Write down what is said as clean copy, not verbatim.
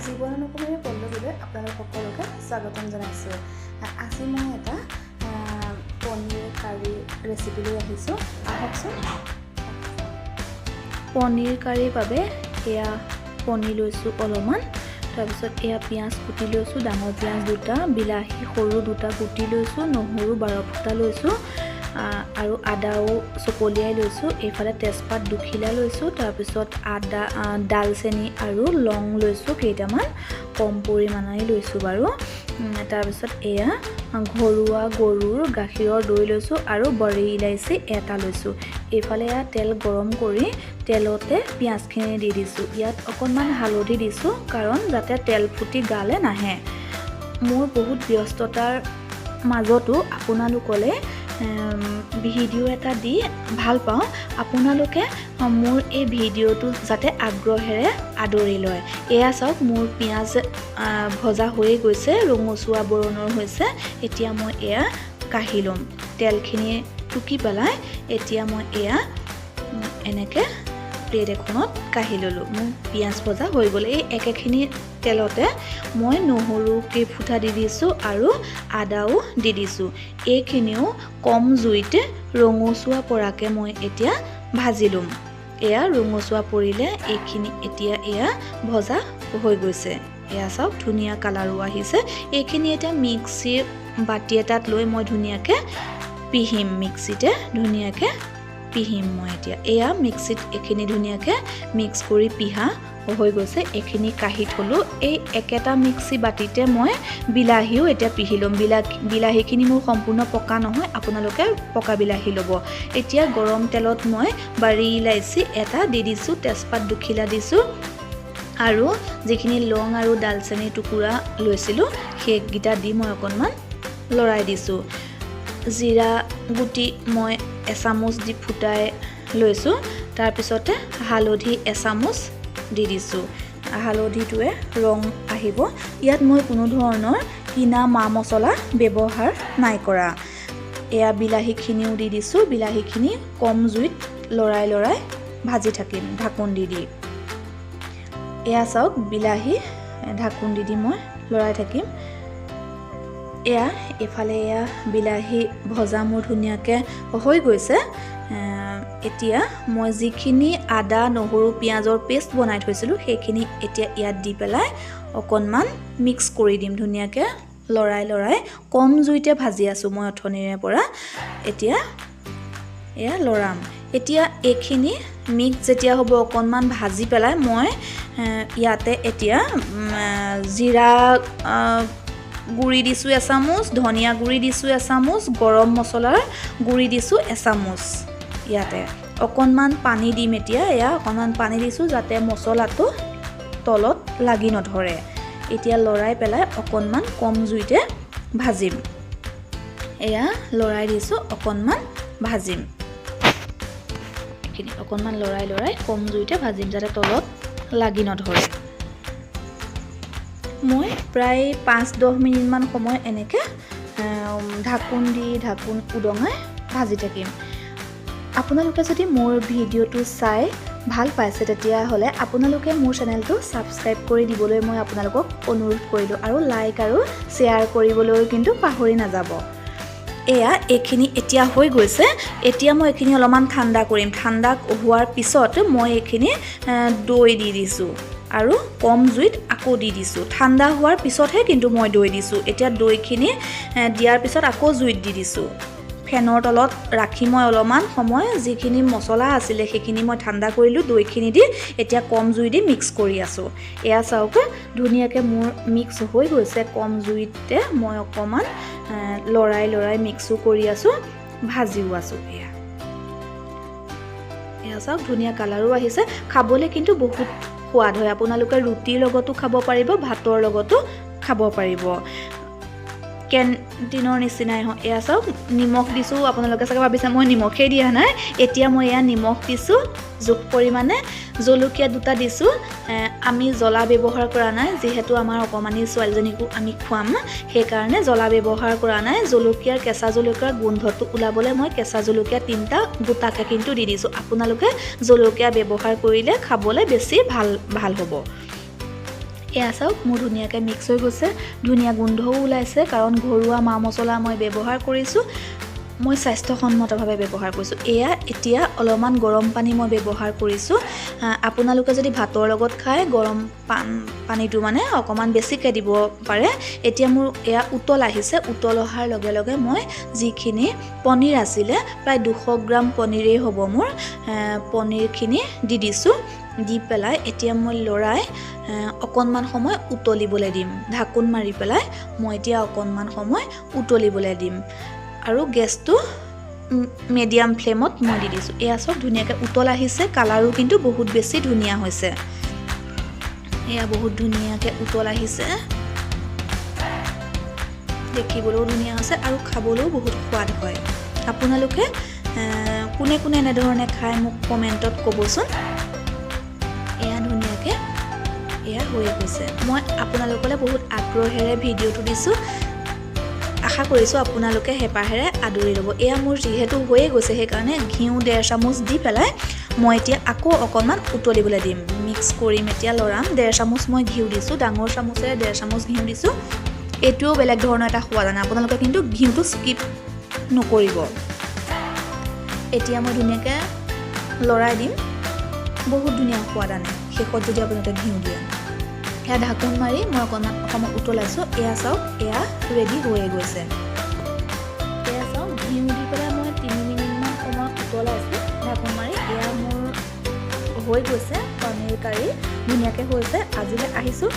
জীৱনানুকুমাৰী পল্লৱীলৈ আপোনালোক সকলোকে স্বাগতম জনাইছোঁ। আজি মই এটা পনীৰ কাৰী ৰেচিপি লৈ আহিছোঁ, আহকচোন। পনীৰ কাৰীৰ বাবে এয়া পনীৰ লৈছোঁ অলপমান। তাৰপিছত এয়া পিঁয়াজ কুটি লৈছোঁ, ডাঙৰ পিঁয়াজ দুটা, বিলাহী সৰু দুটা কুটি লৈছোঁ, নহৰু 12 ফুটা লৈছোঁ আৰু আদাও চকলিয়াই লৈছোঁ। এইফালে তেজপাত দুখিলা লৈছোঁ। তাৰপিছত আদা, ডালচেনি আৰু লং লৈছোঁ কেইটামান, কম পৰিমাণেই লৈছোঁ বাৰু। তাৰপিছত এয়া ঘৰুৱা গৰুৰ গাখীৰৰ দৈ লৈছোঁ আৰু বড়ি ইলাচি এটা লৈছোঁ। এইফালে এয়া তেল গৰম কৰি তেলতে পিঁয়াজখিনি দি দিছোঁ। ইয়াত অকণমান হালধি দিছোঁ, কাৰণ যাতে তেল ফুটি গালৈ নাহে। মোৰ বহুত ব্যস্ততাৰ মাজতো আপোনালোকলৈ ভিডিঅ' এটা দি ভাল পাওঁ। আপোনালোকে মোৰ এই ভিডিঅ'টো যাতে আগ্ৰহেৰে আদৰি লয়। এয়া চাওক, মোৰ পিঁয়াজ ভজা হৈয়ে গৈছে, ৰঙচুৱা বৰণৰ হৈছে। এতিয়া মই এয়া কাঢ়ি ল'ম। তেলখিনি টুকি পেলাই এতিয়া মই এয়া এনেকৈ প্লেট এখনত কাঢ়ি ল'লোঁ। মোৰ পিঁয়াজ ভজা হৈ গ'ল। এই একেখিনি তেলতে মই নহৰু কেইফুটা দি দিছোঁ আৰু আদাও দি দিছোঁ। এইখিনিও কম জুইতে ৰঙচুৱা পৰাকৈ মই এতিয়া ভাজি ল'ম। এয়া ৰঙচুৱা পৰিলে এইখিনি। এতিয়া এয়া ভজা হৈ গৈছে। এয়া চাওক, ধুনীয়া কালাৰো আহিছে। এইখিনি এতিয়া মিক্সিৰ বাতি এটাত লৈ মই ধুনীয়াকৈ পিহিম। মিক্সিতে ধুনীয়াকৈ পিহিম মই এতিয়া। এয়া মিক্সিত এইখিনি ধুনীয়াকৈ মিক্স কৰি পিহা হৈ গৈছে। এইখিনি কাঢ়ি থ'লোঁ। এই একেটা মিক্সি বাতিতে মই বিলাহীও এতিয়া পিহি ল'ম। বিলাহীখিনি মোৰ সম্পূৰ্ণ পকা নহয়, আপোনালোকে পকা বিলাহী ল'ব। এতিয়া গৰম তেলত মই বাৰী ইলাচি এটা দি দিছোঁ, তেজপাত দুখিলা দিছোঁ আৰু যিখিনি লং আৰু ডালচেনিৰ টুকুৰা লৈছিলোঁ, সেইকেইটা দি মই অকণমান লৰাই দিছোঁ। জিৰা গুটি মই এচামুচ দি ফুটাই লৈছোঁ। তাৰপিছতে হালধি এচামুচ দি দিছোঁ। হালধিটোৱে ৰং আহিব। ইয়াত মই কোনো ধৰণৰ কিনা মা মছলা ব্যৱহাৰ নাই কৰা। এয়া বিলাহীখিনিও দি দিছোঁ। বিলাহীখিনি কম জুইত লৰাই লৰাই ভাজি থাকিম ঢাকোন দি দি। এয়া চাওক, বিলাহী ঢাকোন দি দি মই লৰাই থাকিম। এয়া এইফালে এয়া বিলাহী ভজা মোৰ ধুনীয়াকৈ হৈ গৈছে। এতিয়া মই যিখিনি আদা, নহৰু, পিঁয়াজৰ পেষ্ট বনাই থৈছিলোঁ, সেইখিনি এতিয়া ইয়াত দি পেলাই অকণমান মিক্স কৰি দিম। ধুনীয়াকৈ লৰাই লৰাই কম জুইতে ভাজি আছোঁ মই অথনিৰে পৰা। এতিয়া এয়া লৰাম। এতিয়া এইখিনি মিক্স যেতিয়া হ'ব, অকণমান ভাজি পেলাই মই ইয়াতে এতিয়া জিৰা গুড়ি দিছোঁ এচামুচ, ধনিয়া গুড়ি দিছোঁ এচামুচ, গৰম মছলাৰ গুড়ি দিছোঁ এচামুচ। ইয়াতে অকণমান পানী দিম। এতিয়া এয়া অকণমান পানী দিছোঁ, যাতে মছলাটো তলত লাগি নধৰে। এতিয়া লৰাই পেলাই অকণমান কম জুইতে ভাজিম। এয়া লৰাই দিছোঁ, অকণমান ভাজিম। এইখিনি অকণমান লৰাই লৰাই কম জুইতে ভাজিম, যাতে তলত লাগি নধৰে। মই প্ৰায় 5-10 মিনিটমান সময় এনেকৈ ঢাকোন দি ঢাকোন উদঙাই ভাজি থাকিম। আপোনালোকে যদি মোৰ ভিডিঅ'টো চাই ভাল পাইছে, তেতিয়াহ'লে আপোনালোকে মোৰ চেনেলটো ছাবস্ক্ৰাইব কৰি দিবলৈ মই আপোনালোকক অনুৰোধ কৰিলোঁ আৰু লাইক আৰু শ্বেয়াৰ কৰিবলৈও কিন্তু পাহৰি নাযাব। এয়া এইখিনি এতিয়া হৈ গৈছে। এতিয়া মই এইখিনি অলপমান ঠাণ্ডা কৰিম। ঠাণ্ডা হোৱাৰ পিছত মই এইখিনি দৈ দি দিছোঁ আৰু কম জুইত আকৌ দি দিছোঁ। ঠাণ্ডা হোৱাৰ পিছতহে কিন্তু মই দৈ দিছোঁ। এতিয়া দৈখিনি দিয়াৰ পিছত আকৌ জুইত দি দিছোঁ। ফেনৰ তলত ৰাখি মই অলপমান সময় যিখিনি মছলা আছিলে, সেইখিনি মই ঠাণ্ডা কৰিলোঁ দৈখিনি দি। এতিয়া কম জুই দি মিক্স কৰি আছোঁ। এয়া চাওক, ধুনীয়াকৈ মোৰ মিক্স হৈ গৈছে। কম জুইতে মই অকণমান লৰাই লৰাই মিক্সো কৰি আছোঁ, ভাজিও আছোঁ। এয়া চাওক, ধুনীয়া কালাৰো আহিছে। খাবলৈ কিন্তু বহুত সোৱাদ হয়। আপোনালোকে ৰুটিৰ লগতো খাব পাৰিব, ভাতৰ লগতো খাব পাৰিব। কেণ্টিনৰ নিচিনাই হয়। এয়া চাওক, নিমখ দিছোঁ। আপোনালোকে চাগে ভাবিছে মই নিমখেই দিয়া নাই। এতিয়া মই এয়া নিমখ দিছোঁ জোখ পৰিমাণে, জলকীয়া দুটা দিছোঁ। আমি জ্বলা ব্যৱহাৰ কৰা নাই, যিহেতু আমাৰ অকণমানি ছোৱালীজনীকো আমি খুৱাম, সেইকাৰণে জ্বলা ব্যৱহাৰ কৰা নাই। কেঁচা জলকীয়াৰ গোন্ধটো ওলাবলৈ মই কেঁচা জলকীয়া তিনিটা গোটাকৈ কিন্তু দি দিছোঁ। আপোনালোকে জলকীয়া ব্যৱহাৰ কৰিলে খাবলৈ বেছি ভাল ভাল হ'ব। এয়া চাওক, মোৰ ধুনীয়াকৈ মিক্স হৈ গৈছে। ধুনীয়া গোন্ধও ওলাইছে, কাৰণ ঘৰুৱা মা মছলা মই ব্যৱহাৰ কৰিছোঁ, মই স্বাস্থ্যসন্মতভাৱে ব্যৱহাৰ কৰিছোঁ। এয়া এতিয়া অলপমান গৰম পানী মই ব্যৱহাৰ কৰিছোঁ। আপোনালোকে যদি ভাতৰ লগত খায়, গৰম পানীটো মানে অকণমান বেছিকৈ দিব পাৰে। এতিয়া মোৰ এয়া উতল আহিছে। উতল অহাৰ লগে লগে মই যিখিনি পনীৰ আছিলে, প্ৰায় 200 গ্ৰাম পনীৰেই হ'ব মোৰ, পনীৰখিনি দি দিছোঁ। দি পেলাই এতিয়া মই লৰাই অকণমান সময় উতলিবলৈ দিম। ঢাকোন মাৰি পেলাই মই এতিয়া অকণমান সময় উতলিবলৈ দিম আৰু গেছটো মিডিয়াম ফ্লেমত মই দি দিছোঁ। এয়া চাওক, ধুনীয়াকৈ উতল আহিছে। কালাৰো কিন্তু বহুত বেছি ধুনীয়া হৈছে। এয়া বহুত ধুনীয়াকৈ উতল আহিছে, দেখিবলৈও ধুনীয়া হৈছে আৰু খাবলৈও বহুত সোৱাদ হয়। আপোনালোকে কোনে কোনে এনেধৰণে খায়, মোক কমেণ্টত ক'বচোন। এয়া ধুনীয়াকৈ এয়া হৈয়ে গৈছে। মই আপোনালোকলৈ বহুত আগ্ৰহেৰে ভিডিঅ'টো দিছোঁ। আশা কৰিছোঁ আপোনালোকে হেঁপাহেৰে আদৰি ল'ব। এয়া মোৰ যিহেতু হৈয়ে গৈছে, সেইকাৰণে ঘিউ 1.5 চামুচ দি পেলাই মই এতিয়া আকৌ অকণমান উতলিবলৈ দিম। মিক্স কৰিম, এতিয়া লৰাম। 1.5 চামুচ মই ঘিউ দিছোঁ, ডাঙৰ চামুচেৰে 1.5 চামুচ ঘিউ দিছোঁ। এইটোও বেলেগ ধৰণৰ এটা সোৱাদ আনে। আপোনালোকে কিন্তু ঘিউটো স্কিপ নকৰিব। এতিয়া মই ধুনীয়াকৈ লৰাই দিম। বহুত ধুনীয়া সোৱাদ আনে শেষত যদি আপোনালোকে ঘিউ দিয়ে। এয়া ঢাকোন মাৰি মই অকণমান সময় উতলাইছোঁ। এয়া চাওক, এয়া ৰেডি হৈয়ে গৈছে। এয়া চাওক, ঘিউ দি পেলাই মই 3 মিনিটমান সময় উতলাইছোঁ ঢাকোন মাৰি। এয়া মোৰ হৈ গৈছে পনীৰ কাৰী, ধুনীয়াকৈ হৈছে। আজিলৈ আহিছোঁ।